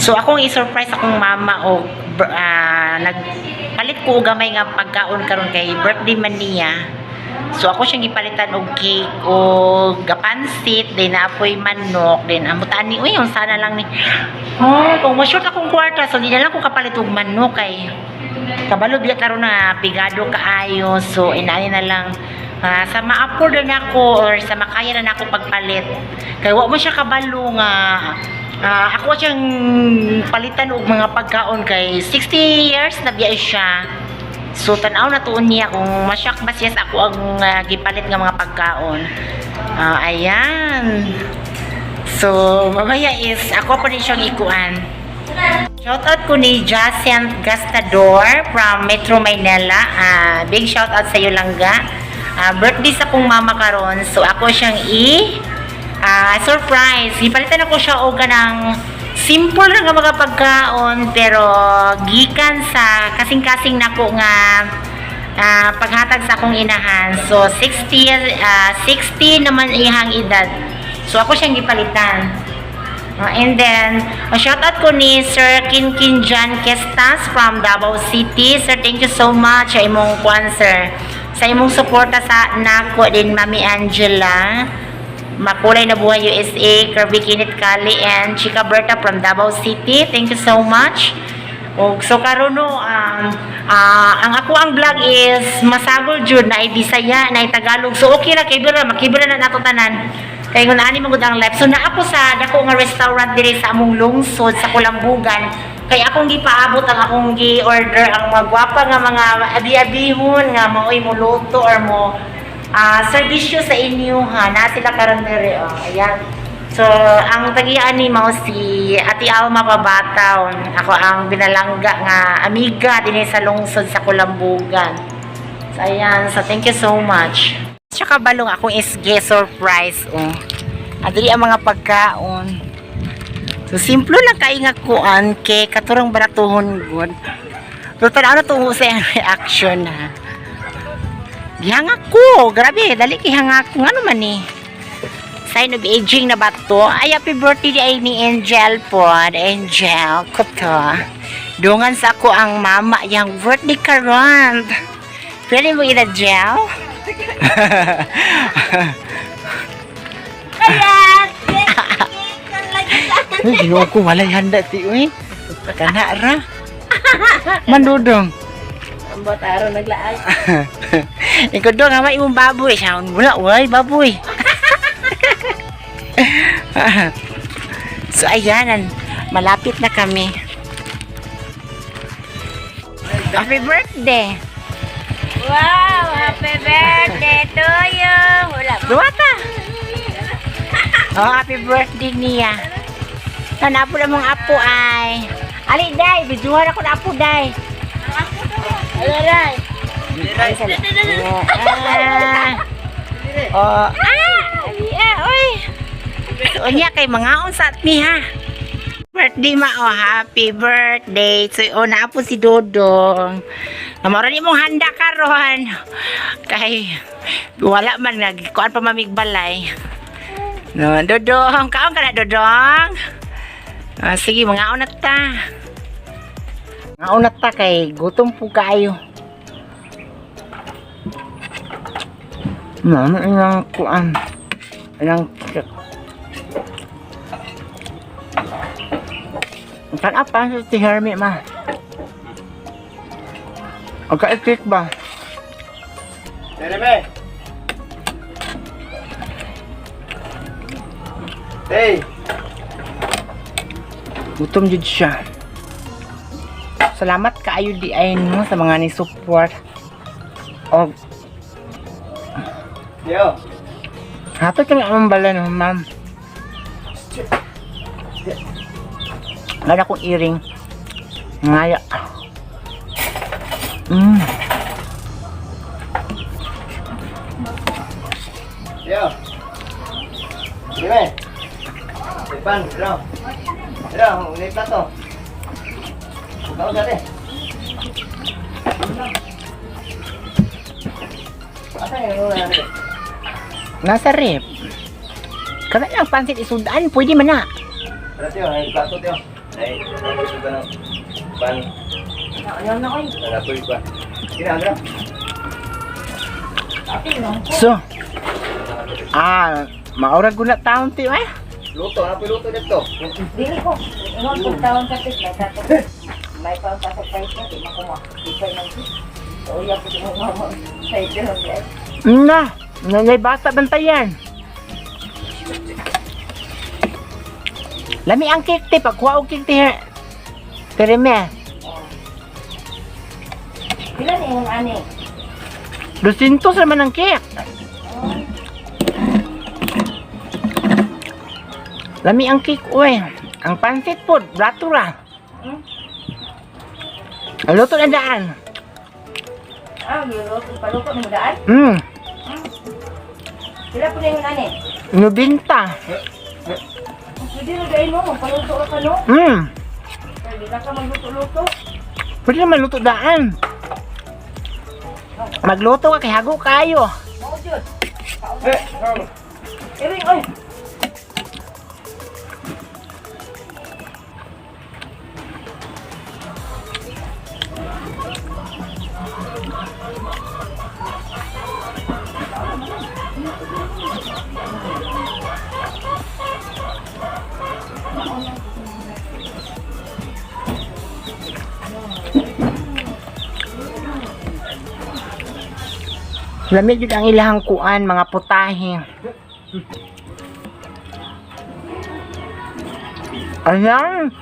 So akong i-surprise akong mama og nagpalit ko og gamay nga pagkaon karon kay birthday man niya. So ako siyang gipalitan og cake og gapansit, then naapoy manok, then amutan ni, uy, sana lang ni. Oh, kung ma-short akong kwarta, so di na lang ko kapalit og manok kay kabalo biya karon na pigado kaayo. So inani na lang, sa ma-afford na nako or sa makaya na nako pagpalit. Kay wa mo siya kabalo nga ako siyang palitan og mga pagkaon kay 60 years na biya siya. So tan-aw na tuon niya kung ma-shock ba siya sa ako ang gipalit nga mga pagkaon. Ayan. So mamaya is ako pa rin siyang ikuan. Shout out ko ni Jacent Gastador from Metro Manila. Big shout out sa iyo, langga. Birthday sa kong mama karon. So ako siyang i surprise. Gipalitan ako siya og kanang simple lang nga mga pagkaon pero gikan sa kasing-kasing nako nga paghatag sa akong inahan. So 60 60 naman iyang edad. So ako siyang gipalitan. And then, shout out ko ni Sir Kinkin John Kestas from Davao City. Sir, thank you so much sa imong kwan, sir. Sa imong suporta sa nako din, Mami Angela. Makulay na Buhay USA, Kirby Kinit Kali, and Chica Berta from Davao City. Thank you so much. Og so karon no, ang ako ang vlog is masagol jud na Bisaya, na Tagalog. So okay ra kay bira makibra na nato tanan. Kay kung ani man gud ang life. So naa ko sa dako nga restaurant diri sa among lungsod sa Kulambugan. Kay akong gipaabot ang akong gi-order ang mga gwapa nga mga abi-abihon nga maoy mo luto or mo serbisyo sa inyo ha. Na sila karon diri, oh. Ayan. So, ang tagian ni mao si Ate Alma Pabataw. Ako ang binalangga nga amiga dinhi sa lungsod sa Kulambugan. So, ayan. So, thank you so much. Siya kabalong akong SG surprise. Oh. Adiri ang mga pagkaon. So, simple lang kay nga kuan kay katurang baratuhon gud. So, tanaw na tungo sa iyang reaction ha. Gihangak ko. Grabe, dali gihangak ko. Ano man eh? Sign of aging na ba to? Ay, happy birthday ay ni Angel po. Angel ko to. Dungan sa ako ang mama yang birthday karon. Pwede mo ina gel? Kaya, Uy, ginoo ko, walay handa ti, uy. Kana ra. Mandudong. Ang bataro naglaag. Ikaw dong, ama imong baboy. Siya, wala, walay baboy. So, ayan, malapit na kami. Happy birthday! Wow, happy birthday to you. Wala mo. Duwata! Oh, happy birthday niya. Tanapo na mong apo ay. Ali, day, bijuhan ako na apo, day. Alaray. Ay, ah. Oh, ah, ali, ah, oy. So, unya kay mga sa ni ha. Birthday ma, oh, happy birthday. So, oh, naa po si Dodong. Namara ni mong handa karon. Kay wala man nagkuan pa mamigbalay. No, Dodong, kaon ka na, Dodong. Ah, sige, mga na ta. Mga na ta kay gutom po kaayo. Mama, ilang kuan. Ilang cake. Kan apa si Hermie ma? Ang ka-cake ba? Jeremy! Hey! Gutom jud siya. Salamat kaayo di ay no sa mga ni support. Og Yo! hapit kami among balay no, ma'am. Wala akong earring. Ngaya. Yo! Jeremy! Ipan, bro. Bro, ulit na to. Ikaw dali. Asa yung una natin? Nasa rep. Kada lang pansit isudan, pwede man na. Tara, Tiyo. Ay, plato, Tiyo. Ay, gusto ka ng pan. Ayaw na oy. Nalapoy pa. Ginagara. So, maurag ko na taon ti eh. Luto, napoy luto dito. Dili ko. Ingon kung taon sa tit, may tato. May pa sa surprise na di makuha. Di pa nang. So iya po mo mama. Sa ito lang guys. Na, nanay bata bantayan. Lami ang cake ti, pagkuha og cake ti. Tereme, Pila ni imong ani? 200 naman ang cake. Lami ang cake, uy. Ang pansit po, brato ra. Ang luto na daan. Ah, giluto paluto ni daan. Pila po ni imong ani? Nubinta. Pwede na dahil mo, magpaluto ka pa no? Pero di na ka magluto-luto. Pwede naman luto daan. Magluto ka kay hago kayo. Mao jud. Eh, Iring oy. Lamig jud ang ilahang kuan, mga putahe. Ayan.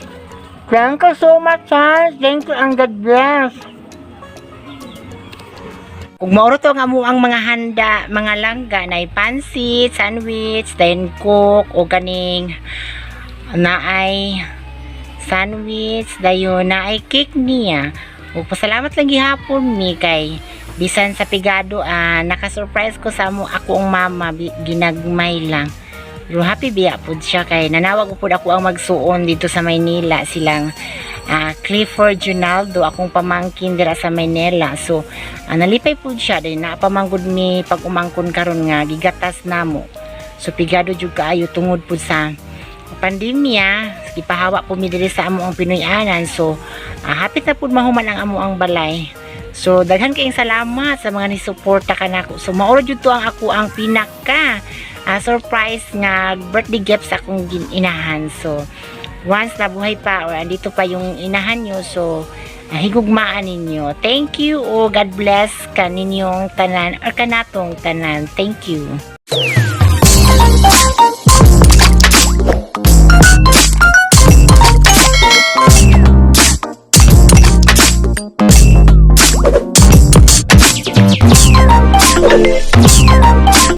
Thank you so much, ha. Thank you and God bless. Ug mauro to nga mo ang mga handa, mga langga na pansit, sandwich, then cook o ganing naay sandwich, dayon naay cake niya. Ug pasalamat lang gihapon mi kay bisan sa pigado naka-surprise ko sa amo ako ang mama ginagmay lang. Pero happy biya pud siya kay nanawag pud ako ang magsuon dito sa Maynila silang Clifford Junaldo akong pamangkin dira sa Maynila. So nalipay pud siya dahil napamanggod mi pag umangkon karon nga gigatas namo. So pigado jud kaayo tungod pud sa pandemya, gipahawa po mi diri sa amo ang Pinoy-anan. So hapit na pud mahuman ang amo ang balay. So daghan kayong salamat sa mga ni-suporta kanako. So mauro jud to ang ako ang pinaka surprise nga birthday gift sa akong inahan. So once nabuhay pa or andito pa yung inahan nyo, so higugmaan ninyo. Thank you o God bless kaninyong tanan or kanatong tanan. Thank you.